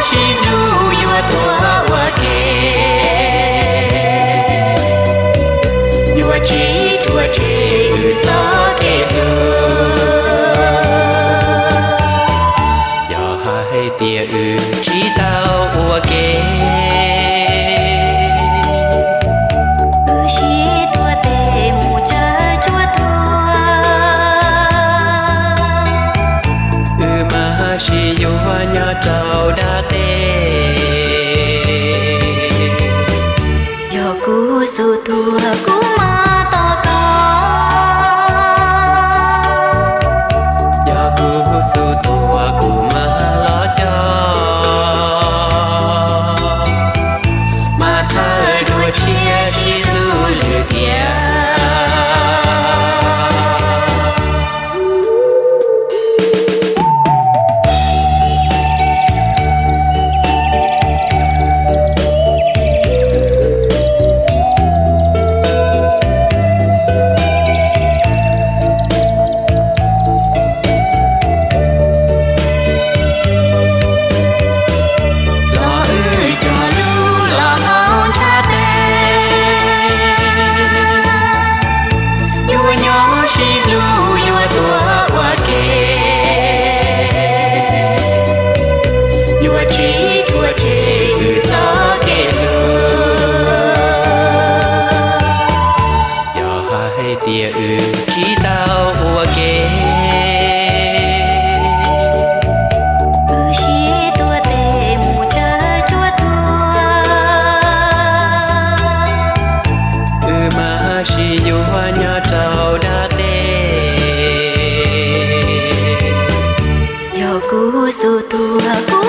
Tsis hlub yuav tuag ua ke, yuav tsis rhuav tshem wb txoj kev hlub. Yog hais tias wb tsis tau ua ke, wb sib tuav tes mus tsawv tsuag tuag, wb mam sib yuav nyob rau dab teb. Yog kuv xub tuag kuv mam tos koj, yog kuv xub tuag kuv mam los coj, mam thawj dua tshiab sib hlub lwm tiam. Los wb cog lus los hauv ntshav tes, yuav nyob sib hlub yuav tuag ua ke, yuav tsis rhuav tshem wb txoj kev hlub. Yog hais tias wb tsis tau ua ke, wb sib tuav tes mus tsawv tsuag tuag, wb mam sib yuav nyob rau dab teb. Yog kuv xub tuag kuv